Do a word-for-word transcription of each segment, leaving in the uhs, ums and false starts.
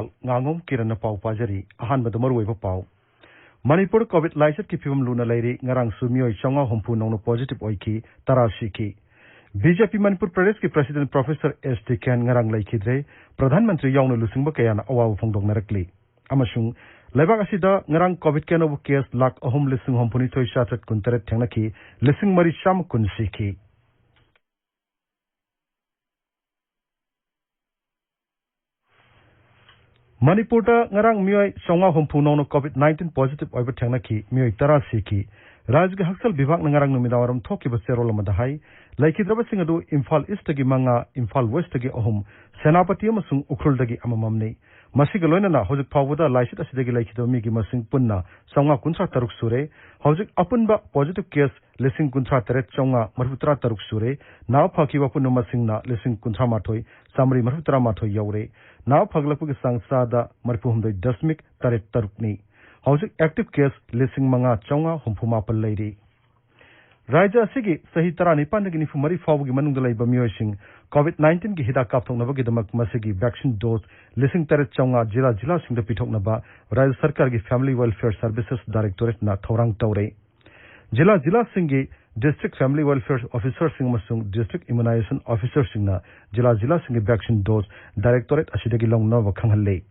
ꯉꯥꯉꯣꯝ ꯀꯤꯔꯟꯅ ꯄꯥꯎ ꯄꯥꯖꯔꯤ꯫ ꯑꯍꯥꯟꯕꯗ ꯃꯔꯨꯑꯣꯏꯕ ꯄꯥꯎ꯫ ꯃꯅꯤꯄꯨꯔ ꯀꯣꯚꯤꯗ ꯂꯥꯏꯆꯠꯀꯤ ꯐꯤꯕꯝ ꯂꯨꯅ ꯂꯩꯔꯤ꯫ ꯉꯔꯥꯡꯁꯨ ꯃꯤꯑꯣꯏ ꯆꯥꯝꯃꯉꯥ ꯍꯨꯝꯐꯨ ꯅꯧꯅ ꯄꯣꯖꯤꯇꯤꯚ ꯑꯣꯏꯈꯤ, ꯇꯔꯥ ꯁꯤꯈꯤ꯫ ꯕꯤ ꯖꯦ ꯄꯤ ꯃꯅꯤꯄꯨꯔ ꯄ꯭ꯔꯗꯦꯁꯀꯤ ꯄ꯭ꯔꯁꯤꯗꯦꯟ ꯄ꯭ꯔꯣꯐꯦꯁꯔ ꯑꯦꯁ ꯇꯤꯀꯦꯟ ꯉꯔꯥꯡ ꯂꯩꯈꯤꯗ꯭ꯔꯦ꯫ ꯄ꯭ꯔꯙꯥꯟ ꯃꯟꯇ꯭ꯔꯤ ꯌꯥꯎꯅ ꯂꯨꯆꯤꯡꯕ ꯀꯌꯥꯅ ꯑꯋꯥꯕ ꯐꯣꯡꯗꯣꯛꯅꯔꯛꯂꯤ꯫ ꯑꯃꯁꯨꯡ ꯂꯩꯕꯥꯛ ꯑꯁꯤꯗ ꯉꯔꯥꯡ ꯀꯣꯚꯤꯗꯀꯤ ꯑꯅꯧꯕ ꯀꯦꯁ ꯂꯥꯈ ꯑꯍꯨꯝ ꯂꯤꯁꯤꯡ ꯍꯨꯝꯐꯨꯅꯤꯊꯣꯏ ꯆꯥꯇ꯭ꯔꯦꯠ ꯀꯨꯟꯇꯔꯦꯠ ꯊꯦꯡꯅꯈꯤ, ꯂꯤꯁꯤꯡ ꯃꯔꯤ ꯆꯥꯝꯃ ꯀꯨꯟ ꯁꯤꯈꯤ꯫ ꯃꯅꯤꯄꯨꯔꯗ ꯉꯔꯥꯡ ꯃꯤꯑꯣꯏ ꯆꯥꯝꯃꯉꯥ ꯍꯨꯝꯐꯨ ꯅꯧꯅ ꯀꯣꯚꯤꯗ ꯅꯥꯏꯟꯇꯤꯟ ꯄꯣꯖꯤꯇꯤꯚ ꯑꯣꯏꯕ ꯊꯦꯡꯅꯈꯤ, ꯃꯤꯑꯣꯏ ꯇꯔꯥ ꯁꯤꯈꯤ꯫ ꯔꯥꯖ꯭ꯌꯒꯤ ꯍꯛꯁꯦꯜ ꯕꯤꯚꯥꯒꯅ ꯉꯔꯥꯡ ꯅꯨꯃꯤꯗꯥꯡꯋꯥꯏꯔꯝ ꯊꯣꯛꯈꯤꯕ ꯆꯦꯔꯣꯜ ꯑꯃꯗ ꯍꯥꯏ, ꯂꯩꯈꯤꯗ꯭ꯔꯕꯁꯤꯡ ꯑꯗꯨ ꯏꯝꯐꯥꯜ ꯏꯁ꯭ꯇꯒꯤ ꯃꯉꯥ, ꯏꯝꯐꯥꯜ ꯋꯦꯁ꯭ꯇꯒꯤ ꯑꯍꯨꯝ, ꯁꯦꯅꯥꯄꯇꯤ ꯑꯃꯁꯨꯡ ꯎꯈ꯭ꯔꯨꯜꯗꯒꯤ ꯑꯃꯃꯝꯅꯤ꯫ ꯃꯁꯤꯒ ꯂꯣꯏꯅꯅ ꯍꯧꯖꯤꯛ ꯐꯥꯎꯕꯗ ꯂꯥꯏꯆꯠ ꯑꯁꯤꯗꯒꯤ ꯂꯩꯈꯤꯗꯕ ꯃꯤꯒꯤ ꯃꯁꯤꯡ ꯄꯨꯟꯅ ꯆꯥꯝꯃꯉꯥ ꯀꯨꯟꯊ꯭ꯔꯥ ꯇꯔꯨꯛ ꯁꯨꯔꯦ꯫ ꯍꯧꯖꯤꯛ ꯑꯄꯨꯟꯕ ꯄꯣꯖꯤꯇꯤꯚ ꯀꯦꯁ ꯂꯤꯁꯤꯡ ꯀꯨꯟꯊ꯭ꯔꯥ ꯇꯔꯦꯠ ꯆꯥꯝꯃꯉꯥ ꯃꯔꯤꯐꯨ ꯇꯔꯥ ꯇꯔꯨꯛ ꯁꯨꯔꯦ꯫ ꯅꯥꯕ ꯐꯈꯤꯕ ꯑꯄꯨꯟꯕ ꯃꯁꯤꯡꯅ ꯂꯤꯁꯤꯡ ꯀꯨꯟꯊ꯭ꯔꯥ ꯃꯥꯊꯣꯏ ꯆꯥꯝꯃꯔꯤ ꯃꯔꯤꯐꯨ ꯇꯔꯥ ꯃꯥꯊꯣꯏ ꯌꯧꯔꯦ꯫ ꯅꯥꯕ ꯐꯒꯠꯂꯛꯄꯒꯤ ꯆꯥꯡ ꯆꯥꯗ ꯃꯔꯤꯐꯨ ꯍꯨꯝꯗꯣꯏ ꯗꯁꯃꯤꯛ ꯇꯔꯦꯠ ꯇꯔꯨꯛꯅꯤ꯫ ꯍꯧꯖꯤꯛ ꯑꯦꯛꯇꯤꯚ ꯀꯦꯁ ꯂꯤꯁꯤꯡ ꯃꯉꯥ ꯆꯥꯝꯃꯉꯥ ꯍꯨꯝꯐꯨ ꯃꯥꯄꯟ ꯂꯩꯔꯤ꯫ ꯔꯥꯖ꯭ꯌ ꯑꯁꯤꯒꯤ ꯆꯍꯤ ꯇꯔꯥꯅꯤꯄꯥꯟꯗꯒꯤ ꯅꯤꯐꯨ ꯃꯔꯤ ꯐꯥꯎꯕꯒꯤ ꯃꯅꯨꯡꯗ ꯂꯩꯕ ꯃꯤꯑꯣꯏꯁꯤꯡ ꯀꯣꯚꯤꯗ ꯅꯥꯏꯟꯇꯤꯟꯒꯤ ꯍꯤꯗꯥꯛ ꯀꯥꯞꯊꯣꯛꯅꯕꯒꯤꯗꯃꯛ ꯃꯁꯤꯒꯤ ꯚꯦꯛꯁꯤꯟ ꯗꯣꯁ ꯂꯤꯁꯤꯡ ꯇꯔꯦꯠ ꯆꯥꯝꯃꯉꯥ ꯖꯤꯂꯥ ꯖꯤꯂꯥꯁꯤꯡꯗ ꯄꯤꯊꯣꯛꯅꯕ ꯔꯥꯖ꯭ꯌ ꯁꯔꯀꯥꯔꯒꯤ ꯐꯦꯃꯤꯂꯤ ꯋꯦꯜꯐꯤꯌꯔ ꯁꯔꯚꯤꯁꯦꯁ ꯗꯥꯏꯔꯦꯛꯇꯣꯔꯦꯠꯅ ꯊꯧꯔꯥꯡ ꯇꯧꯔꯦ꯫ ꯖꯤꯂꯥ ꯖꯤꯂꯥꯁꯤꯡꯒꯤ ꯗꯤꯁꯇ꯭ꯔꯤꯛ ꯐꯦꯃꯤꯂꯤ ꯋꯦꯜꯐꯤꯌꯔ ꯑꯣꯐꯤꯁꯔꯁꯤꯡ ꯑꯃꯁꯨꯡ ꯗꯤꯁꯇ꯭ꯔꯤꯛ ꯏꯝꯃꯨꯅꯥꯏꯖꯦꯁꯟ ꯑꯣꯐꯤꯁꯔꯁꯤꯡꯅ ꯖꯤꯂꯥ ꯖꯤꯂꯥꯁꯤꯡꯒꯤ ꯚꯦꯛꯁꯤꯟ ꯗꯣꯁ ꯗꯥꯏꯔꯦꯛꯇꯣꯔꯦꯠ ꯑꯁꯤꯗꯒꯤ ꯂꯧꯅꯅꯕ ꯈꯪꯍꯜꯂꯤ꯫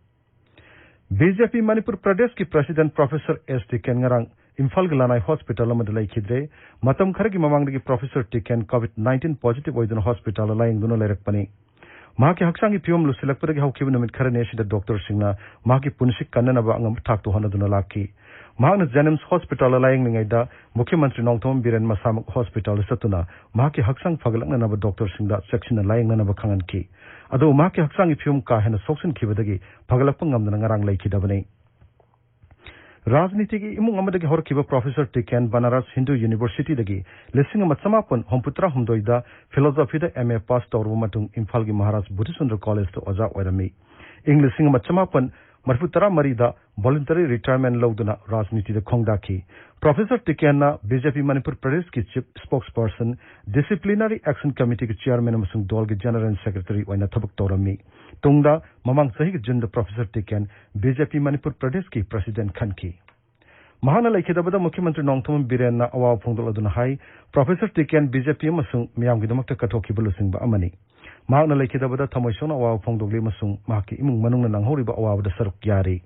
ꯕꯤ ꯖꯦ ꯄꯤ ꯃꯅꯤꯄꯨꯔ ꯄ꯭ꯔꯗꯦꯁꯀꯤ ꯄ꯭ꯔꯁꯤꯗꯦꯟ ꯄ꯭ꯔꯣꯐꯦꯁꯔ ꯑꯦꯁ ꯇꯤꯀꯦꯟ ꯉꯔꯥꯡ ꯏꯝꯐꯥꯜꯒꯤ ꯂꯅꯥꯏ ꯍꯣꯁꯄꯤꯇꯥꯜ ꯑꯃꯗ ꯂꯩꯈꯤꯗ꯭ꯔꯦ꯫ ꯃꯇꯝ ꯈꯔꯒꯤ ꯃꯃꯥꯡꯗꯒꯤ ꯄ꯭ꯔꯣꯐꯦꯁꯔ ꯇꯤꯀꯦꯟ ꯀꯣꯚꯤꯗ ꯅꯥꯏꯟꯇꯤꯟ ꯄꯣꯖꯤꯇꯤꯚ ꯑꯣꯏꯗꯨꯅ ꯍꯣꯁꯄꯤꯇꯥꯜꯗ ꯂꯥꯌꯦꯡꯗꯨꯅ ꯂꯩꯔꯛꯄꯅꯤ꯫ ꯃꯍꯥꯛꯀꯤ ꯍꯛꯆꯥꯡꯒꯤ ꯐꯤꯕꯝ ꯂꯨꯁꯤꯜꯂꯛꯄꯗꯒꯤ ꯍꯧꯈꯤꯕ ꯅꯨꯃꯤꯠ ꯈꯔꯅꯤ ꯑꯁꯤꯗ ꯗꯣꯛꯇꯔꯁꯤꯡꯅ ꯃꯍꯥꯛꯀꯤ ꯄꯨꯟꯁꯤ ꯀꯟꯅꯅꯕ ꯑꯉꯝꯕ ꯊꯥꯛꯇ ꯍꯣꯠꯅꯗꯨꯅ ꯂꯥꯛꯈꯤ꯫ ꯃꯍꯥꯛꯅ ꯖꯦꯅꯤꯝꯁ ꯍꯣꯁꯄꯤꯇꯥꯜꯗ ꯂꯥꯌꯦꯡꯂꯤꯉꯩꯗ ꯃꯨꯈ꯭ꯌ ꯃꯟꯇ꯭ꯔꯤ ꯅꯣꯡꯊꯣꯝꯕꯝ ꯕꯤꯔꯦꯟ ꯃꯁꯥꯃꯛ ꯍꯣꯁꯄꯤꯇꯥꯜꯗ ꯆꯠꯇꯨꯅ ꯃꯍꯥꯛꯀꯤ ꯍꯛꯆꯥꯡ ꯐꯒꯠꯂꯛꯅꯅꯕ ꯗꯣꯛꯇꯔꯁꯤꯡꯗ ꯆꯦꯛꯁꯤꯟꯅ ꯂꯥꯌꯦꯡꯅꯅꯕ ꯈꯪꯍꯟꯈꯤ꯫ ꯑꯗꯨꯕꯨ ꯃꯍꯥꯛꯀꯤ ꯍꯛꯆꯥꯡꯒꯤ ꯐꯤꯕꯝ ꯀꯥ ꯍꯦꯟꯅ ꯁꯣꯛꯆꯤꯟꯈꯤꯕꯗꯒꯤ ꯐꯒꯠꯂꯛꯄ ꯉꯝꯗꯅ ꯉꯔꯥꯡ ꯂꯩꯈꯤꯗꯕꯅꯤ꯫ ꯔꯥꯖꯅꯤꯇꯤꯒꯤ ꯏꯃꯨꯡ ꯑꯃꯗꯒꯤ ꯍꯧꯔꯛꯈꯤꯕ ꯄ꯭ꯔꯣꯐꯦꯁꯔ ꯇꯤꯀꯦꯟ ꯕꯅꯥꯔꯁ ꯍꯤꯟꯗꯨ ꯌꯨꯅꯤꯚꯔꯁꯤꯇꯤꯗꯒꯤ ꯂꯤꯁꯤꯡ ꯑꯃ ꯆꯃꯥꯄꯟ ꯍꯨꯝꯐꯨꯇꯔꯥ ꯍꯨꯝꯗꯣꯏꯗ ꯐꯤꯂꯣꯁꯣꯐꯤꯗ ꯑꯦꯝ ꯑꯦ ꯄꯥꯁ ꯇꯧꯔꯕ ꯃꯇꯨꯡ ꯏꯝꯐꯥꯜꯒꯤ ꯃꯍꯥꯔꯥꯖ ꯕꯨꯙꯆꯟꯗ꯭ꯔ ꯀꯣꯂꯦꯖꯇ ꯑꯣꯖꯥ ꯑꯣꯏꯔꯝꯃꯤ꯫ ꯏꯪ ꯂꯤꯁꯤꯡ ꯑꯃ ꯆꯃꯥꯄꯟ ꯃꯔꯤꯐꯨꯇꯔꯥ ꯃꯔꯤꯗ ꯚꯣꯂꯨꯟꯇꯔꯤ ꯔꯤꯇꯥꯌꯔꯃꯦꯟ ꯂꯧꯗꯨꯅ ꯔꯥꯖꯅꯤꯇꯤꯗ ꯈꯣꯡꯗꯥꯈꯤ꯫ ꯄ꯭ꯔꯣꯐꯦꯁꯔ ꯇꯤꯀꯦꯟꯅ ꯕꯤ ꯖꯦ ꯄꯤ ꯃꯅꯤꯄꯨꯔ ꯄ꯭ꯔꯗꯦꯁꯀꯤ chief spokesperson, disciplinary action ꯀꯃꯤꯇꯤꯒꯤ ꯆꯤꯌꯔꯃꯦꯟ ꯑꯃꯁꯨꯡ ꯗꯣꯜꯒꯤ ꯖꯦꯅꯔꯦꯜ ꯁꯦꯀ꯭ꯔꯦꯇꯔꯤ ꯑꯣꯏꯅ ꯊꯕꯛ ꯇꯧꯔꯝꯃꯤ꯫ ꯇꯨꯡꯗ ꯃꯃꯥꯡ ꯆꯍꯤꯒꯤ ꯖꯨꯟꯗ professor ꯇꯤꯀꯦꯟ B J P Manipur ꯄ꯭ꯔꯗꯦꯁꯀꯤ ꯄ꯭ꯔꯁꯤꯗꯦꯟꯠ ꯈꯟꯈꯤ꯫ ꯃꯍꯥꯛꯅ ꯂꯩꯈꯤꯗꯕꯗ ꯃꯨꯈ꯭ꯌ ꯃꯟꯇ꯭ꯔꯤ ꯅꯣꯡꯊꯣꯝꯕꯝ ꯕꯤꯔꯦꯟꯅ ꯑꯋꯥꯕ ꯐꯣꯡꯗꯣꯛꯂꯗꯨꯅ ꯍꯥꯏ, ꯄ꯭ꯔꯣꯐꯦꯁꯔ ꯇꯤꯀꯦꯟ ꯕꯤ ꯖꯦ ꯄꯤ ꯑꯃꯁꯨꯡ ꯃꯤꯌꯥꯝꯒꯤꯗꯃꯛꯇ ꯀꯠꯊꯣꯛꯈꯤꯕ ꯂꯨꯆꯤꯡꯕ ꯑꯃꯅꯤ꯫ ꯃꯍꯥꯛꯅ ꯂꯩꯈꯤꯗꯕꯗ ꯊꯃꯣꯏ ꯁꯣꯛꯅ ꯑꯋꯥꯕ ꯐꯣꯡꯗꯣꯛꯂꯤ ꯑꯃꯁꯨꯡ ꯃꯍꯥꯛꯀꯤ ꯏꯃꯨꯡ ꯃꯅꯨꯡꯅ ꯅꯪꯍꯧꯔꯤꯕ ꯑꯋꯥꯕꯗ ꯁꯔꯨꯛ ꯌꯥꯔꯤ꯫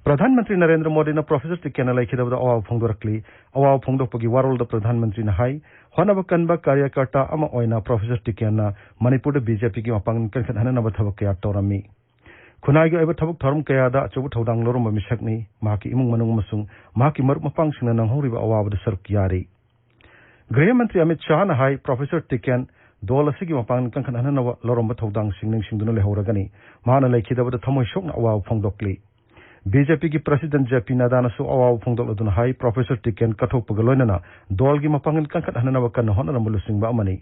ꯄ꯭ꯔꯙꯥꯟ ꯃꯟꯇ꯭ꯔꯤ ꯅꯔꯦꯟꯗ꯭ꯔ ꯃꯣꯗꯤꯅ ꯄ꯭ꯔꯣꯐꯦꯁꯔ ꯇꯤꯀꯦꯟꯅ ꯂꯩꯈꯤꯗꯕꯗ ꯑꯋꯥꯕ ꯐꯣꯡꯗꯣꯔꯛꯂꯤ꯫ ꯑꯋꯥꯕ ꯐꯣꯡꯗꯣꯛꯄꯒꯤ ꯋꯥꯔꯣꯜꯗ ꯄ꯭ꯔꯙꯥꯟ ꯃꯟꯇ꯭ꯔꯤꯅ ꯍꯥꯏ, ꯍꯣꯠꯅꯕ ꯀꯟꯕ ꯀꯥꯔꯌꯀꯔꯇꯥ ꯑꯃ ꯑꯣꯏꯅ ꯄ꯭ꯔꯣꯐꯦꯁꯔ ꯇꯤꯀꯦꯟꯅ ꯃꯅꯤꯄꯨꯔꯗ ꯕꯤ ꯖꯦ ꯄꯤꯒꯤ ꯃꯄꯥꯡꯒꯜ ꯀꯟꯈꯠꯍꯟꯅꯅꯕ ꯊꯕꯛ ꯀꯌꯥ ꯇꯧꯔꯝꯃꯤ꯫ ꯈꯨꯟꯅꯥꯏꯒꯤ ꯑꯣꯏꯕ ꯊꯕꯛ ꯊꯧꯔꯝ ꯀꯌꯥꯗ ꯑꯆꯧꯕ ꯊꯧꯗꯥꯡ ꯂꯧꯔꯝꯕ ꯃꯤꯁꯛꯅꯤ꯫ ꯃꯍꯥꯛꯀꯤ ꯏꯃꯨꯡ ꯃꯅꯨꯡ ꯑꯃꯁꯨꯡ ꯃꯍꯥꯛꯀꯤ ꯃꯔꯨꯞ ꯃꯄꯥꯡꯁꯤꯡꯅ ꯅꯪꯍꯧꯔꯤꯕ ꯑꯋꯥꯕꯗ ꯁꯔꯨꯛ ꯌꯥꯔꯤ꯫ ꯒ꯭ꯔꯤꯍ ꯃꯟꯇ꯭ꯔꯤ ꯑꯃꯤꯠ ꯁꯥꯍꯅ ꯍꯥꯏ, ꯄ꯭ꯔꯣꯐꯦꯁꯔ ꯇꯤꯀꯦꯟ ꯗꯣꯜ ꯑꯁꯤꯒꯤ ꯃꯄꯥꯡꯒꯜ ꯀꯟꯈꯠꯍꯟꯅꯕ ꯂꯧꯔꯝꯕ ꯊꯧꯗꯥꯡꯁꯤꯡ ꯅꯤꯡꯁꯤꯡꯗꯨꯅ ꯂꯩꯍꯧꯔꯒꯅꯤ꯫ ꯃꯍꯥꯛꯅ ꯂꯩꯈꯤꯗꯕꯗ ꯊꯃꯣꯏ ꯁꯣꯛꯅ ꯑꯋꯥꯕ ꯐꯣꯡꯗꯣꯛꯂꯤ꯫ ꯕꯤ ꯖꯦ ꯄꯤꯒꯤ ꯄ꯭ꯔꯁꯤꯗꯦꯟꯠ ꯖꯦ ꯄꯤ ꯅꯗꯥꯅꯁꯨ ꯑꯋꯥꯕ ꯐꯣꯡꯗꯣꯛꯂꯗꯨꯅ ꯍꯥꯏ, ꯄ꯭ꯔꯣꯐꯦꯁꯔ ꯇꯤꯀꯦꯟ ꯀꯠꯊꯣꯛꯄꯒ ꯂꯣꯏꯅꯅ ꯗꯣꯜꯒꯤ ꯃꯄꯥꯡꯒꯜ ꯀꯟꯈꯠꯍꯟꯅꯕ ꯀꯟꯅ ꯍꯣꯠꯅꯔꯝꯕ ꯂꯨꯆꯤꯡꯕ ꯑꯃꯅꯤ꯫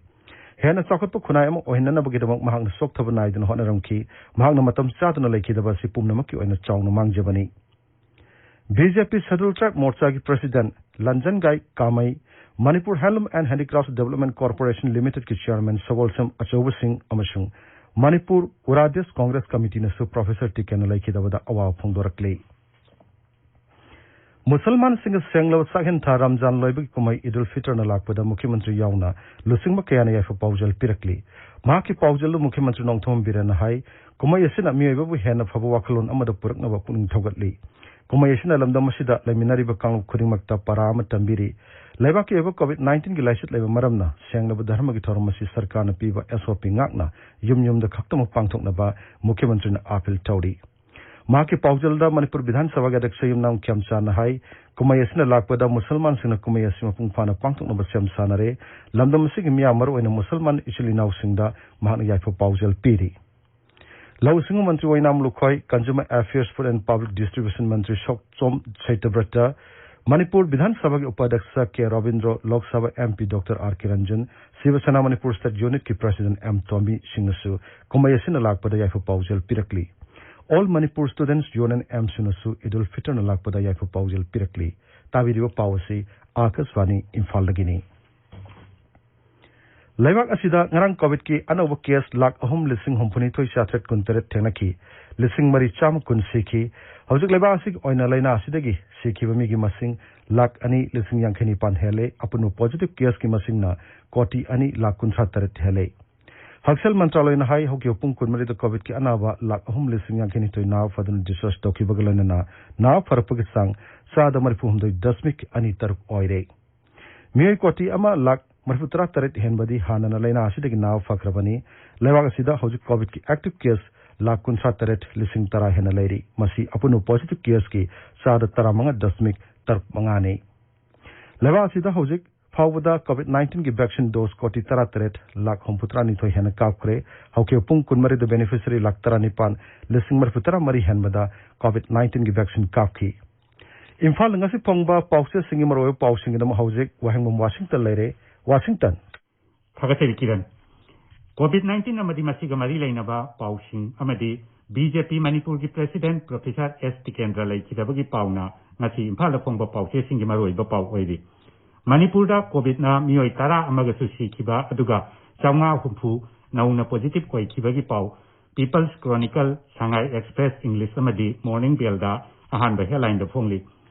ꯍꯦꯟꯅ ꯆꯥꯎꯈꯠꯄ ꯈꯨꯟꯅꯥꯏ ꯑꯃ ꯑꯣꯏꯍꯟꯅꯅꯕꯒꯤꯗꯃꯛ ꯃꯍꯥꯛꯅ ꯁꯣꯛꯊꯕ ꯅꯥꯏꯗꯅ ꯍꯣꯠꯅꯔꯝꯈꯤ꯫ ꯃꯍꯥꯛꯅ ꯃꯇꯝ ꯆꯥꯗꯅ ꯂꯩꯈꯤꯗꯕ ꯑꯁꯤ ꯄꯨꯝꯅꯃꯛꯀꯤ ꯑꯣꯏꯅ ꯆꯥꯎꯅ ꯃꯥꯡꯖꯕꯅꯤ꯫ B J P scheduled tribe ꯃꯣꯔꯆꯥꯒꯤ president Lunjangai Kamei, Manipur handloom and handicraft development corporation ꯂꯤꯃꯤꯇꯦꯗꯀꯤ ꯆꯦꯌꯔꯃꯦꯟ ꯁꯒꯣꯜꯁꯦꯝ ꯑꯆꯧꯕꯁꯤꯡ ꯑꯃꯁꯨꯡ ꯃꯅꯤꯄꯨꯔ ꯎꯔꯥꯗꯦꯁ ꯀꯣꯡꯒ꯭ꯔꯦꯁ ꯀꯃꯤꯇꯤꯅꯁꯨ ꯄ꯭ꯔꯣꯐꯦꯁꯔ ꯇꯤꯀꯦꯟꯅ ꯂꯩꯈꯤꯗꯕꯗ ꯑꯋꯥꯕ ꯐꯣꯡꯗꯣꯔꯛꯂꯤ꯫ ꯃꯨꯁꯜꯃꯥꯟꯁꯤꯡꯒ ꯁꯦꯡꯂꯕ ꯆꯥꯛꯍꯦꯟ ꯊꯥ ꯔꯝꯖꯥꯟ ꯂꯣꯏꯕꯒꯤ ꯀꯨꯝꯍꯩ ꯏꯗꯨꯜ ꯐꯤꯇꯔꯅ ꯂꯥꯛꯄꯗ ꯃꯨꯈ꯭ꯌ ꯃꯟꯇ꯭ꯔꯤ ꯌꯥꯎꯅ ꯂꯨꯆꯤꯡꯕ ꯀꯌꯥꯅ ꯌꯥꯏꯐ ꯄꯥꯎꯖꯦꯜ ꯄꯤꯔꯛꯂꯤ꯫ ꯃꯍꯥꯛꯀꯤ ꯄꯥꯎꯖꯦꯜꯗꯨ ꯃꯨꯈ꯭ꯌ ꯃꯟꯇ꯭ꯔꯤ ꯅꯣꯡꯊꯣꯝꯕꯝ ꯕꯤꯔꯦꯟꯅ ꯍꯥꯏ, ꯀꯨꯝꯍꯩ ꯑꯁꯤꯅ ꯃꯤꯑꯣꯏꯕꯕꯨ ꯍꯦꯟꯅ ꯐꯕ ꯋꯥꯈꯜꯂꯣꯟ ꯑꯃꯗ ꯄꯨꯔꯛꯅꯕ ꯄꯨꯛꯅꯤꯡ ꯊꯧꯒꯠꯂꯤ꯫ ꯀꯨꯝꯍꯩ ꯑꯁꯤꯅ ꯂꯝꯗꯝ ꯑꯁꯤꯗ ꯂꯩꯃꯤꯟꯅꯔꯤꯕ ꯀꯥꯡꯂꯨꯞ ꯈꯨꯗꯤꯡꯃꯛꯇ ꯄꯔꯥ ꯑꯃ ꯇꯝꯕꯤꯔꯤ꯫ ꯂꯩꯕꯥꯛꯀꯤ ꯑꯣꯏꯕ ꯀꯣꯚꯤꯗ ꯅꯥꯏꯟꯇꯤꯟꯒꯤ ꯂꯥꯏꯆꯠ ꯂꯩꯕ ꯃꯔꯝꯅ ꯁꯦꯡꯂꯕ ꯙꯔꯃꯒꯤ ꯊꯧꯔꯝ ꯑꯁꯤ ꯁꯔꯀꯥꯔꯅ ꯄꯤꯕ ꯑꯦꯁ ꯑꯣ ꯄꯤ ꯉꯥꯛꯅ ꯌꯨꯝ ꯌꯨꯝꯗ ꯈꯛꯇꯃꯛ ꯄꯥꯡꯊꯣꯛꯅꯕ ꯃꯨꯈ꯭ꯌ ꯃꯟꯇ꯭ꯔꯤꯅ ꯑꯥꯄꯤꯜ ꯇꯧꯔꯤ꯫ ꯃꯍꯥꯛꯀꯤ ꯄꯥꯎꯖꯦꯜꯗ ꯃꯅꯤꯄꯨꯔ ꯕꯤꯙꯥꯟ ꯁꯚꯥꯒꯤ ꯑꯗ꯭ꯌꯛꯁ ꯌꯨꯝꯅꯥꯝ ꯈ꯭ꯌꯥꯝꯆꯥꯟꯅ ꯍꯥꯏ, ꯀꯨꯝꯍꯩ ꯑꯁꯤꯅ ꯂꯥꯛꯄꯗ ꯃꯨꯁꯜꯃꯥꯟꯁꯤꯡꯅ ꯀꯨꯝꯍꯩ ꯑꯁꯤ ꯃꯄꯨꯡ ꯐꯥꯅ ꯄꯥꯡꯊꯣꯛꯅꯕ ꯁꯦꯝ ꯁꯥꯅꯔꯦ꯫ ꯂꯝꯗꯝ ꯑꯁꯤꯒꯤ ꯃꯤꯌꯥꯝ, ꯃꯔꯨꯑꯣꯏꯅ ꯃꯨꯁꯜꯃꯥꯟ ꯏꯆꯤꯜ ꯏꯅꯥꯎꯁꯤꯡꯗ ꯃꯍꯥꯛꯅ ꯌꯥꯏꯐ ꯄꯥꯎꯖꯦꯜ ꯄꯤꯔꯤ꯫ ꯂꯧꯎ ꯁꯤꯡꯎ ꯃꯟꯇ꯭ꯔꯤ ꯑꯣꯏꯅꯥꯝ Lukhoi, Consumer Affairs, Food and Public Distribution ꯃꯟꯇ꯭ꯔꯤ ꯁꯣꯛꯆꯣꯝ ꯁꯩꯇꯕ꯭ꯔꯇ, ꯃꯅꯤꯄꯨꯔ ꯕꯤꯙꯥꯟ ꯁꯚꯥꯒꯤ ꯎꯄꯥꯙ꯭ꯌꯛꯁ ꯀꯦ Robindro, Lok Sabha M P doctor R ꯀꯦ ꯔꯟꯖꯟ, ꯁꯤꯕ ꯁꯦꯅꯥ ꯃꯅꯤꯄꯨꯔ ꯁ꯭ꯇꯦꯠ ꯌꯨꯅꯤꯠꯀꯤ ꯄ꯭ꯔꯁꯤꯗꯦꯟꯠ ꯑꯦꯝ ꯇꯣꯝꯕꯤ ꯁꯤꯡꯅꯁꯨ ꯀꯨꯝꯍꯩ ꯑꯁꯤꯅ ꯂꯥꯛꯄꯗ ꯌꯥꯏꯐ ꯄꯥꯎꯖꯦꯜ ꯄꯤꯔꯛꯂꯤ꯫ ꯑꯣꯜ ꯃꯅꯤꯄꯨꯔ ꯁ꯭ꯇꯨꯗꯦꯟꯠꯁ ꯌꯨꯅꯤꯌꯟ, ꯑꯦꯝꯁꯨꯅꯁꯨ ꯏꯗꯨꯜ ꯐꯤꯇꯔꯅ ꯂꯥꯛꯄꯗ ꯌꯥꯏꯐ ꯄꯥꯎꯖꯦꯜ ꯄꯤꯔꯛꯂꯤ꯫ ꯇꯥꯕꯤꯔꯤꯕ ꯄꯥꯎ ꯑꯁꯤ ꯑꯥꯀꯥꯁꯕꯥꯅꯤ ꯏꯝꯐꯥꯜꯗꯒꯤꯅꯤ꯫ ꯂꯩꯕꯥꯛ ꯑꯁꯤꯗ ꯉꯔꯥꯡ ꯀꯣꯚꯤꯗꯀꯤ ꯑꯅꯧꯕ ꯀꯦꯁ ꯂꯥꯈ ꯑꯍꯨꯝ ꯂꯤꯁꯤꯡ ꯍꯨꯝꯐꯨꯅꯤꯊꯣꯏ ꯆꯥꯇ꯭ꯔꯦꯠ ꯀꯨꯟꯇꯔꯦꯠ ꯊꯦꯡꯅꯈꯤ꯫ ꯂꯤꯁꯤꯡ ꯃꯔꯤ ꯆꯥꯝꯃ ꯀꯨꯟ ꯁꯤꯈꯤ꯫ ꯍꯧꯖꯤꯛ ꯂꯩꯕꯥꯛ ꯑꯁꯤꯒꯤ ꯑꯣꯏꯅ ꯂꯥꯏꯅꯥ ꯑꯁꯤꯗꯒꯤ ꯁꯤꯈꯤꯕ ꯃꯤꯒꯤ ꯃꯁꯤꯡ ꯂꯥꯈ ꯑꯅꯤ ꯂꯤꯁꯤꯡ ꯌꯥꯡꯈꯩ ꯅꯤꯄꯥꯟ ꯍꯦꯜꯂꯦ꯫ ꯑꯄꯨꯟꯕ ꯄꯣꯖꯤꯇꯤꯚ ꯀꯦꯁꯀꯤ ꯃꯁꯤꯡꯅ ꯀꯣꯇꯤ ꯑꯅꯤ ꯂꯥꯈ ꯀꯨꯟꯊ꯭ꯔꯥ ꯇꯔꯦꯠ ꯍꯦꯜꯂꯦ꯫ ꯍꯛꯁꯦꯜ ꯃꯟꯇ꯭ꯔꯥꯂꯣꯏꯅ ꯍꯥꯏ, ꯍꯧꯈꯤꯕ ꯄꯨꯡ ꯀꯨꯟꯃꯔꯤꯗ ꯀꯣꯚꯤꯗꯀꯤ ꯑꯅꯥꯕ ꯂꯥꯈ ꯑꯍꯨꯝ ꯂꯤꯁꯤꯡ ꯌꯥꯡꯈꯩ ꯅꯤꯊꯣꯏ ꯅꯥꯕ ꯐꯗꯨꯅ ꯗꯤꯁꯆꯥꯔꯖ ꯇꯧꯈꯤꯕꯒ ꯂꯣꯏꯅꯅ ꯅꯥꯕ ꯐꯔꯛꯄꯒꯤ ꯆꯥꯡ ꯆꯥꯗ ꯃꯔꯤꯐꯨ ꯍꯨꯝꯗꯣꯏ ꯗꯁꯃꯤꯛ ꯑꯅꯤ ꯇꯔꯨꯛ ꯑꯣꯏꯔꯦ꯫ ꯃꯤꯑꯣꯏ ꯀꯣꯇꯤ ꯑꯃ ꯂꯥꯈ ꯃꯔꯤꯐꯨ ꯇꯔꯥ ꯇꯔꯦꯠ ꯍꯦꯟꯕꯗꯤ ꯍꯥꯟꯅꯅ ꯂꯥꯏꯅꯥ ꯑꯁꯤꯗꯒꯤ ꯅꯥꯕ ꯐꯈ꯭ꯔꯕꯅꯤ꯫ ꯂꯩꯕꯥꯛ ꯑꯁꯤꯗ ꯍꯧꯖꯤꯛ ꯀꯣꯚꯤꯗꯀꯤ ꯑꯦꯛꯇꯤꯚ ꯀꯦꯁ ꯂꯥꯈ ꯀꯨꯟꯊ꯭ꯔꯥ ꯇꯔꯦꯠ ꯂꯤꯁꯤꯡ ꯇꯔꯥ ꯍꯦꯟꯅ ꯂꯩꯔꯤ꯫ ꯃꯁꯤ ꯑꯄꯨꯟꯕ ꯄꯣꯖꯤꯇꯤꯚ ꯀꯦꯁꯀꯤ ꯆꯥꯗ ꯇꯔꯥꯃꯉꯥ ꯗꯁꯃꯤꯛ ꯇꯔꯨꯛ ꯃꯉꯥꯅꯤ꯫ ꯂꯩꯕꯥꯛ ꯑꯁꯤꯗ ꯍꯧꯖꯤꯛ ꯐꯥꯎꯕꯗ ꯀꯣꯚꯤꯗ ꯅꯥꯏꯟꯇꯤꯟꯒꯤ ꯚꯦꯛꯁꯤꯟ ꯗꯣꯁ ꯀꯣꯇꯤ ꯇꯔꯥ ꯇꯔꯦꯠ ꯂꯥꯈ ꯍꯨꯝꯐꯨ ꯇꯔꯥ ꯅꯤꯊꯣꯏ ꯍꯦꯟꯅ ꯀꯥꯞꯈ꯭ꯔꯦ꯫ ꯍꯧꯈꯤꯕ ꯄꯨꯡ ꯀꯨꯟꯃꯔꯤꯗ ꯕꯦꯅꯤꯐꯤꯁꯔꯤ ꯂꯥꯈ ꯇꯔꯥ ꯅꯤꯄꯥꯟ ꯂꯤꯁꯤꯡ ꯃꯔꯤꯐꯨ ꯇꯔꯥ ꯃꯔꯤ ꯍꯦꯟꯕꯗ ꯀꯣꯚꯤꯗ ꯅꯥꯏꯟꯇꯤꯟꯒꯤ ꯚꯦꯛꯁꯤꯟ ꯀꯥꯞꯈꯤ꯫ ꯏꯝꯐꯥꯜꯗ ꯉꯁꯤ ꯐꯣꯡꯕ ꯄꯥꯎꯆꯦꯁꯤꯡꯒꯤ ꯃꯔꯨꯑꯣꯏꯕ ꯄꯥꯎꯁꯤꯡꯒꯤꯗꯃꯛ ꯍꯧꯖꯤꯛ ꯋꯥꯍꯦꯡꯕꯝ ꯋꯥꯁꯤꯡꯇꯟ ꯂꯩꯔꯦ꯫ ꯋꯥꯁꯤꯡꯇꯟ꯫ ꯊꯥꯒꯠꯆꯔꯤ ꯀꯤꯔꯟ꯫ ꯀꯣꯚꯤꯗ ꯅꯥꯏꯟꯇꯤꯟ ꯑꯃꯗꯤ ꯃꯁꯤꯒ ꯃꯔꯤ ꯂꯩꯅꯕ ꯄꯥꯎꯁꯤꯡ ꯑꯃꯗꯤ ꯕꯤ ꯖꯦ ꯄꯤ ꯃꯅꯤꯄꯨꯔꯒꯤ ꯄ꯭ꯔꯦꯁꯤꯗꯦꯟꯠ ꯄ꯭ꯔꯣꯐꯦꯁꯔ ꯑꯦꯁ ꯇꯤꯀꯦꯟꯗ꯭ꯔ ꯂꯩꯈꯤꯗꯕꯒꯤ ꯄꯥꯎꯅ ꯉꯁꯤ ꯏꯝꯐꯥꯜꯗ ꯐꯣꯡꯕ ꯄꯥꯎꯆꯦꯁꯤꯡꯒꯤ ꯃꯔꯨꯑꯣꯏꯕ ꯄꯥꯎ ꯑꯣꯏꯔꯤ꯫ ꯃꯅꯤꯄꯨꯔꯗ ꯀꯣꯚꯤꯗꯅ ꯃꯤꯑꯣꯏ ꯇꯔꯥ ꯑꯃꯒꯁꯨ ꯁꯤꯈꯤꯕ, ꯑꯗꯨꯒ ꯆꯥꯝꯃꯉꯥ ꯍꯨꯝꯐꯨ ꯅꯧꯅ ꯄꯣꯖꯤꯇꯤꯚ ꯑꯣꯏꯈꯤꯕꯒꯤ ꯄꯥꯎ ꯄꯤꯄꯜꯁ ꯀ꯭ꯔꯣꯅꯤꯀꯜ, ꯁꯉꯥꯏ ꯑꯦꯛꯁꯄ꯭ꯔꯦꯁ ꯏꯪꯂꯤꯁ ꯑꯃꯗꯤ ꯃꯣꯔꯅꯤꯡ ꯕꯦꯜꯗ ꯑꯍꯥꯟꯕ ꯍꯦꯗꯂꯥꯏꯟꯗ ꯐꯣꯡꯂꯤ꯫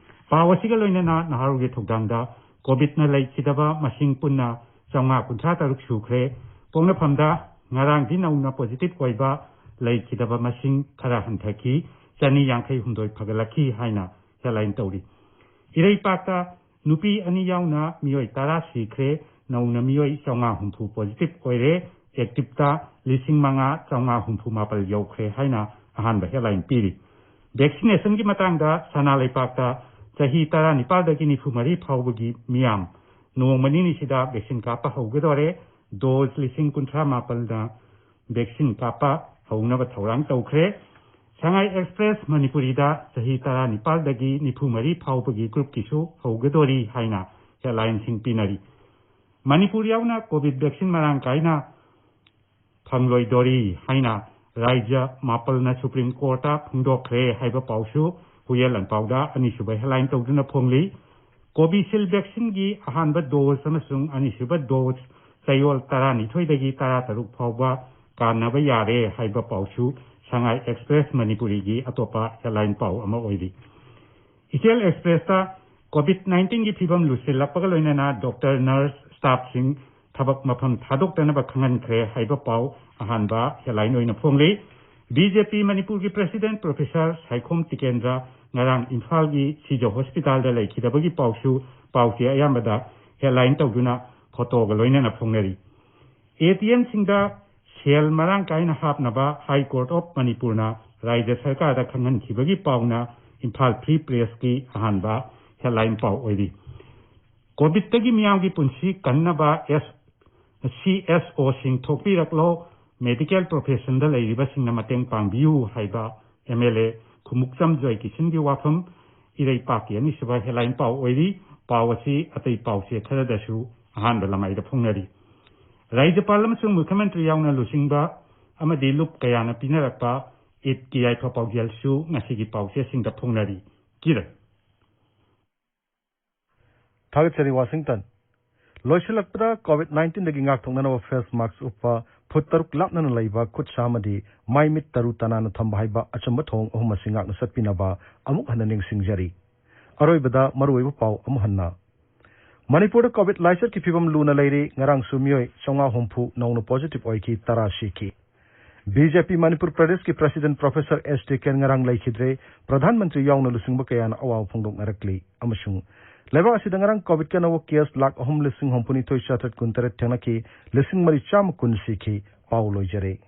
ꯄꯥꯎ ꯑꯁꯤꯒ ꯂꯣꯏꯅꯅ ꯅꯍꯥꯔꯣꯜꯒꯤ ꯊꯧꯗꯥꯡꯗ ꯀꯣꯚꯤꯗꯅ ꯂꯩꯈꯤꯗꯕ ꯃꯁꯤꯡ ꯄꯨꯟꯅ ꯆꯥꯝꯃꯉꯥ ꯀꯨꯟꯊ꯭ꯔꯥ ꯇꯔꯨꯛ ꯁꯨꯈ꯭ꯔꯦ꯫ ꯄꯣꯛꯅꯐꯝꯗ ꯉꯔꯥꯡꯗꯤ ꯅꯧꯅ ꯄꯣꯖꯤꯇꯤꯚ ꯑꯣꯏꯕ ꯂꯩꯈꯤꯗꯕ ꯃꯁꯤꯡ ꯈꯔ ꯍꯟꯊꯈꯤ, ꯆꯅꯤ ꯌꯥꯡꯈꯩ ꯍꯨꯝꯗꯣꯏ ꯐꯒꯠꯂꯛꯈꯤ ꯍꯥꯏꯅ ꯍꯦꯗꯂꯥꯏꯟ ꯇꯧꯔꯤ꯫ ꯏꯔꯩꯄꯥꯛꯇ ꯅꯨꯄꯤ ꯑꯅꯤ ꯌꯥꯎꯅ ꯃꯤꯑꯣꯏ ꯇꯔꯥ ꯁꯤꯈ꯭ꯔꯦ, ꯅꯧꯅ ꯃꯤꯑꯣꯏ ꯆꯥꯝꯃꯉꯥ ꯍꯨꯝꯐꯨ ꯄꯣꯖꯤꯇꯤꯚ ꯑꯣꯏꯔꯦ, ꯑꯦꯛꯇꯤꯚꯇ ꯂꯤꯁꯤꯡ ꯃꯉꯥ ꯆꯥꯝꯃꯉꯥ ꯍꯨꯝꯐꯨ ꯃꯥꯄꯜ ꯌꯧꯈ꯭ꯔꯦ ꯍꯥꯏꯅ ꯑꯍꯥꯟꯕ ꯍꯦꯗꯂꯥꯏꯟ ꯄꯤꯔꯤ꯫ ꯚꯦꯛꯁꯤꯅꯦꯁꯟꯒꯤ ꯃꯇꯥꯡꯗ ꯁꯅꯥ ꯂꯩꯄꯥꯛꯇ ꯆꯍꯤ ꯇꯔꯥꯅꯤꯄꯥꯜꯗꯒꯤ ꯅꯤꯐꯨ ꯃꯔꯤ ꯐꯥꯎꯕꯒꯤ ꯃꯤꯌꯥꯝ ꯅꯣꯡꯃ ꯅꯤꯅꯤꯁꯤꯗ ꯚꯦꯛꯁꯤꯟ ꯀꯥꯞꯄ ꯍꯧꯒꯗꯣꯔꯦ꯫ ꯗꯣꯁ ꯂꯤꯁꯤꯡ ꯀꯨꯟꯊ꯭ꯔꯥ ꯃꯥꯄꯜꯗ ꯚꯦꯛꯁꯤꯟ ꯀꯥꯞꯄ ꯍꯧꯅꯕ ꯊꯧꯔꯥꯡ ꯇꯧꯈ꯭ꯔꯦ꯫ ꯁꯉꯥꯏ ꯑꯦꯛꯁꯄ꯭ꯔꯦꯁ ꯃꯅꯤꯄꯨꯔꯤꯗ ꯆꯍꯤ ꯇꯔꯥꯅꯤꯄꯥꯜꯗꯒꯤ ꯅꯤꯐꯨ ꯃꯔꯤ ꯐꯥꯎꯕꯒꯤ ꯒ꯭ꯔꯨꯞꯀꯤꯁꯨ ꯍꯧꯒꯗꯣꯔꯤ ꯍꯥꯏꯅ ꯍꯦꯗꯂꯥꯏꯟꯁꯤꯡ ꯄꯤꯅꯔꯤ꯫ ꯃꯅꯤꯄꯨꯔ ꯌꯥꯎꯅ ꯀꯣꯚꯤꯗ ꯚꯦꯛꯁꯤꯟ ꯃꯔꯥꯡ ꯀꯥꯏꯅ ꯐꯪꯂꯣꯏꯗꯣꯔꯤ ꯍꯥꯏꯅ ꯔꯥꯖ꯭ꯌ ꯃꯥꯄꯜꯅ ꯁꯨꯄ꯭ꯔꯤꯝ ꯀꯣꯔꯠꯇ ꯐꯣꯡꯗꯣꯛꯈ꯭ꯔꯦ ꯍꯥꯏꯕ ꯄꯥꯎꯁꯨ ꯍꯨꯏꯌꯦꯟ ꯂꯥꯟꯄꯥꯎꯗ ꯑꯅꯤꯁꯨꯕ ꯍꯦꯗꯂꯥꯏꯟ ꯇꯧꯗꯨꯅ ꯐꯣꯡꯂꯤ꯫ ꯀꯣꯚꯤꯁꯤꯜ ꯚꯦꯛꯁꯤꯟꯒꯤ ꯑꯍꯥꯟꯕ ꯗꯣꯁ ꯑꯃꯁꯨꯡ ꯑꯅꯤꯁꯨꯕ ꯗꯣꯁ ꯆꯌꯣꯜ ꯇꯔꯥꯅꯤꯊꯣꯏꯗꯒꯤ ꯇꯔꯥꯇꯔꯨꯛ ꯐꯥꯎꯕ ꯀꯥꯟꯅꯕ ꯌꯥꯔꯦ ꯍꯥꯏꯕ ꯄꯥꯎꯁꯨ ꯁꯉꯥꯏ ꯑꯦꯛꯁꯄ꯭ꯔꯦꯁ ꯃꯅꯤꯄꯨꯔꯤꯒꯤ ꯑꯇꯣꯞꯄ ꯍꯦꯗꯂꯥꯏꯟ ꯄꯥꯎ ꯑꯃ ꯑꯣꯏꯔꯤ꯫ ꯏꯆꯦꯜ ꯑꯦꯛꯁꯄ꯭ꯔꯦꯁꯇ ꯀꯣꯚꯤꯗ ꯅꯥꯏꯟꯇꯤꯟꯒꯤ ꯐꯤꯕꯝ ꯂꯨꯁꯤꯜꯂꯛꯄꯒ ꯂꯣꯏꯅꯅ ꯗꯣꯛꯇꯔ, ꯅꯔꯁ, ꯁ꯭ꯇꯥꯐꯁꯤꯡ ꯊꯕꯛ ꯃꯐꯝ ꯊꯥꯗꯣꯛꯇꯅꯕ ꯈꯪꯍꯟꯈ꯭ꯔꯦ ꯍꯥꯏꯕ ꯄꯥꯎ ꯑꯍꯥꯟꯕ ꯍꯦꯗꯂꯥꯏꯟ ꯑꯣꯏꯅ ꯐꯣꯡꯂꯤ꯫ ꯕꯤ ꯖꯦ ꯄꯤ ꯃꯅꯤꯄꯨꯔꯒꯤ ꯄ꯭ꯔꯦꯁꯤꯗꯦꯟꯠ ꯄ꯭ꯔꯣꯐꯦꯁꯔ ꯁꯥꯏꯈꯣꯝ ꯇꯤꯀꯦꯟꯗ꯭ꯔ ꯉꯔꯥꯡ ꯏꯝꯐꯥꯜꯒꯤ ꯁꯤꯖ ꯍꯣꯁꯄꯤꯇꯥꯜꯗ ꯂꯩꯈꯤꯗꯕꯒꯤ ꯄꯥꯎꯁꯨ ꯄꯥꯎꯆꯦ ꯑꯌꯥꯝꯕꯗ ꯍꯦꯗꯂꯥꯏꯟ ꯇꯧꯗꯨꯅ ꯐꯣꯇꯣꯒ ꯂꯣꯏꯅꯅ ꯐꯣꯡꯅꯔꯤ꯫ ꯑꯦ ꯇꯤ ꯑꯦꯝꯁꯤꯡꯗ ꯁꯦꯜ ꯃꯔꯥꯡ ꯀꯥꯏꯅ ꯍꯥꯞꯅꯕ ꯍꯥꯏ ꯀꯣꯔꯠ ꯑꯣꯐ ꯃꯅꯤꯄꯨꯔꯅ ꯔꯥꯖ꯭ꯌ ꯁꯔꯀꯥꯔꯗ ꯈꯪꯍꯟꯈꯤꯕꯒꯤ ꯄꯥꯎꯅ ꯏꯝꯐꯥꯜ ꯐ꯭ꯔꯤ ꯄ꯭ꯔꯦꯁꯀꯤ ꯑꯍꯥꯟꯕ ꯍꯦꯗꯂꯥꯏꯟ ꯄꯥꯎ ꯑꯣꯏꯔꯤ꯫ ꯀꯣꯚꯤꯗꯇꯒꯤ ꯃꯤꯌꯥꯝꯒꯤ ꯄꯨꯟꯁꯤ ꯀꯟꯅꯕ ꯑꯦꯁ, ꯁꯤ ꯑꯦꯁ ꯑꯣꯁꯤꯡ ꯊꯣꯛꯄꯤꯔꯛꯂꯣ, ꯃꯦꯗꯤꯀꯦꯜ ꯄ꯭ꯔꯣꯐꯦꯁꯟꯗ ꯂꯩꯔꯤꯕꯁꯤꯡꯅ ꯃꯇꯦꯡ ꯄꯥꯡꯕꯤꯌꯨ ꯍꯥꯏꯕ ꯑꯦꯝ ꯑꯦꯜ ꯑꯦ ꯈꯨꯃꯨꯛꯆꯝ ꯖꯣꯏꯀꯤꯁꯟꯒꯤ ꯋꯥꯐꯝ ꯏꯔꯩꯄꯥꯛꯀꯤ ꯑꯅꯤꯁꯨꯕ ꯍꯦꯗꯂꯥꯏꯟ ꯄꯥꯎ ꯑꯣꯏꯔꯤ꯫ ꯄꯥꯎ ꯑꯁꯤ ꯑꯇꯩ ꯄꯥꯎꯆꯦ ꯈꯔꯗꯁꯨ ꯑꯍꯥꯟꯕ ꯂꯃꯥꯏꯗ ꯐꯣꯡꯅꯔꯤ꯫ ꯔꯥꯖ꯭ꯌꯄꯥꯜ ꯑꯃꯁꯨꯡ ꯃꯨꯈ꯭ꯌ ꯃꯟꯇ꯭ꯔꯤ ꯌꯥꯎꯅ ꯂꯨꯆꯤꯡꯕ ꯑꯃꯗꯤ ꯂꯨꯞ ꯀꯌꯥꯅ ꯄꯤꯅꯔꯛꯄ ꯏꯗꯀꯤ ꯌꯥꯏꯐ ꯄꯥꯎꯖꯦꯜꯁꯨ ꯉꯁꯤꯒꯤ ꯄꯥꯎꯆꯦꯁꯤꯡꯗ ꯐꯣꯡꯅꯔꯤ꯫ ꯀꯤꯔꯟ꯫ ꯊꯥꯒꯠꯆꯔꯤ, ꯋꯥꯁꯤꯡꯇꯟ꯫ ꯂꯣꯏꯁꯤꯜꯂꯛꯄꯗ, ꯀꯣꯚꯤꯗ ꯅꯥꯏꯟꯇꯤꯟꯗꯒꯤ ꯉꯥꯛꯊꯣꯛꯅꯅꯕ ꯐꯦꯁ ꯃꯥꯁꯛ ꯎꯞꯄ, ꯐꯨꯠ ꯇꯔꯨꯛ ꯂꯥꯞꯅꯅ ꯂꯩꯕ, ꯈꯨꯠ ꯁꯥ ꯑꯃꯗꯤ ꯃꯥꯏ ꯃꯤꯠ ꯇꯔꯨ ꯇꯅꯥꯟꯅ ꯊꯝꯕ ꯍꯥꯏꯕ ꯑꯆꯨꯝꯕ ꯊꯧꯑꯣꯡ ꯑꯍꯨꯝ ꯑꯁꯤ ꯉꯥꯛꯅ ꯆꯠꯄꯤꯅꯕ ꯑꯃꯨꯛ ꯍꯟꯅ ꯅꯤꯡꯁꯤꯡꯖꯔꯤ꯫ ꯑꯔꯣꯏꯕꯗ ꯃꯔꯨꯑꯣꯏꯕ ꯄꯥꯎ ꯑꯃꯨꯛ ꯍꯟꯅ꯫ ꯃꯅꯤꯄꯨꯔꯗ ꯀꯣꯚꯤꯗ ꯂꯥꯏꯆꯠꯀꯤ ꯐꯤꯕꯝ ꯂꯨꯅ ꯂꯩꯔꯤ꯫ ꯉꯔꯥꯡꯁꯨ ꯃꯤꯑꯣꯏ ꯆꯥꯝꯃꯉꯥ ꯍꯨꯝꯐꯨ ꯅꯧꯅ ꯄꯣꯖꯤꯇꯤꯚ ꯑꯣꯏꯈꯤ, ꯇꯔꯥ ꯁꯤꯈꯤ꯫ ꯕꯤ ꯖꯦ ꯄꯤ ꯃꯅꯤꯄꯨꯔ ꯄ꯭ꯔꯗꯦꯁꯀꯤ ꯄ꯭ꯔꯦꯁꯤꯗꯦꯟꯠ ꯄ꯭ꯔꯣꯐꯦꯁꯔ ꯑꯦꯁ ꯗꯤ ꯀꯦꯟ ꯉꯔꯥꯡ ꯂꯩꯈꯤꯗ꯭ꯔꯦ꯫ ꯄ꯭ꯔꯙꯥꯟ ꯃꯟꯇ꯭ꯔꯤ ꯌꯥꯎꯅ ꯂꯨꯆꯤꯡꯕ ꯀꯌꯥꯅ ꯑꯋꯥꯕ ꯐꯣꯡꯗꯣꯛꯅꯔꯛꯂꯤ꯫ ꯑꯃꯁꯨꯡ ꯂꯩꯕꯥꯛ ꯑꯁꯤꯗ ꯉꯔꯥꯡ ꯀꯣꯚꯤꯗꯀꯤ ꯑꯅꯧꯕ ꯀꯦꯁ ꯂꯥꯈ ꯑꯍꯨꯝ ꯂꯤꯁꯤꯡ ꯍꯨꯝꯐꯨꯅꯤꯊꯣꯏ ꯆꯥꯇ꯭ꯔꯦꯠ ꯀꯨꯟꯇꯔꯦꯠ ꯊꯦꯡꯅꯈꯤ, ꯂꯤꯁꯤꯡ ꯃꯔꯤ ꯆꯥꯝꯃ ꯀꯨꯟ ꯁꯤꯈꯤ꯫ ꯄꯥꯎ ꯂꯣꯏꯖꯔꯦ꯫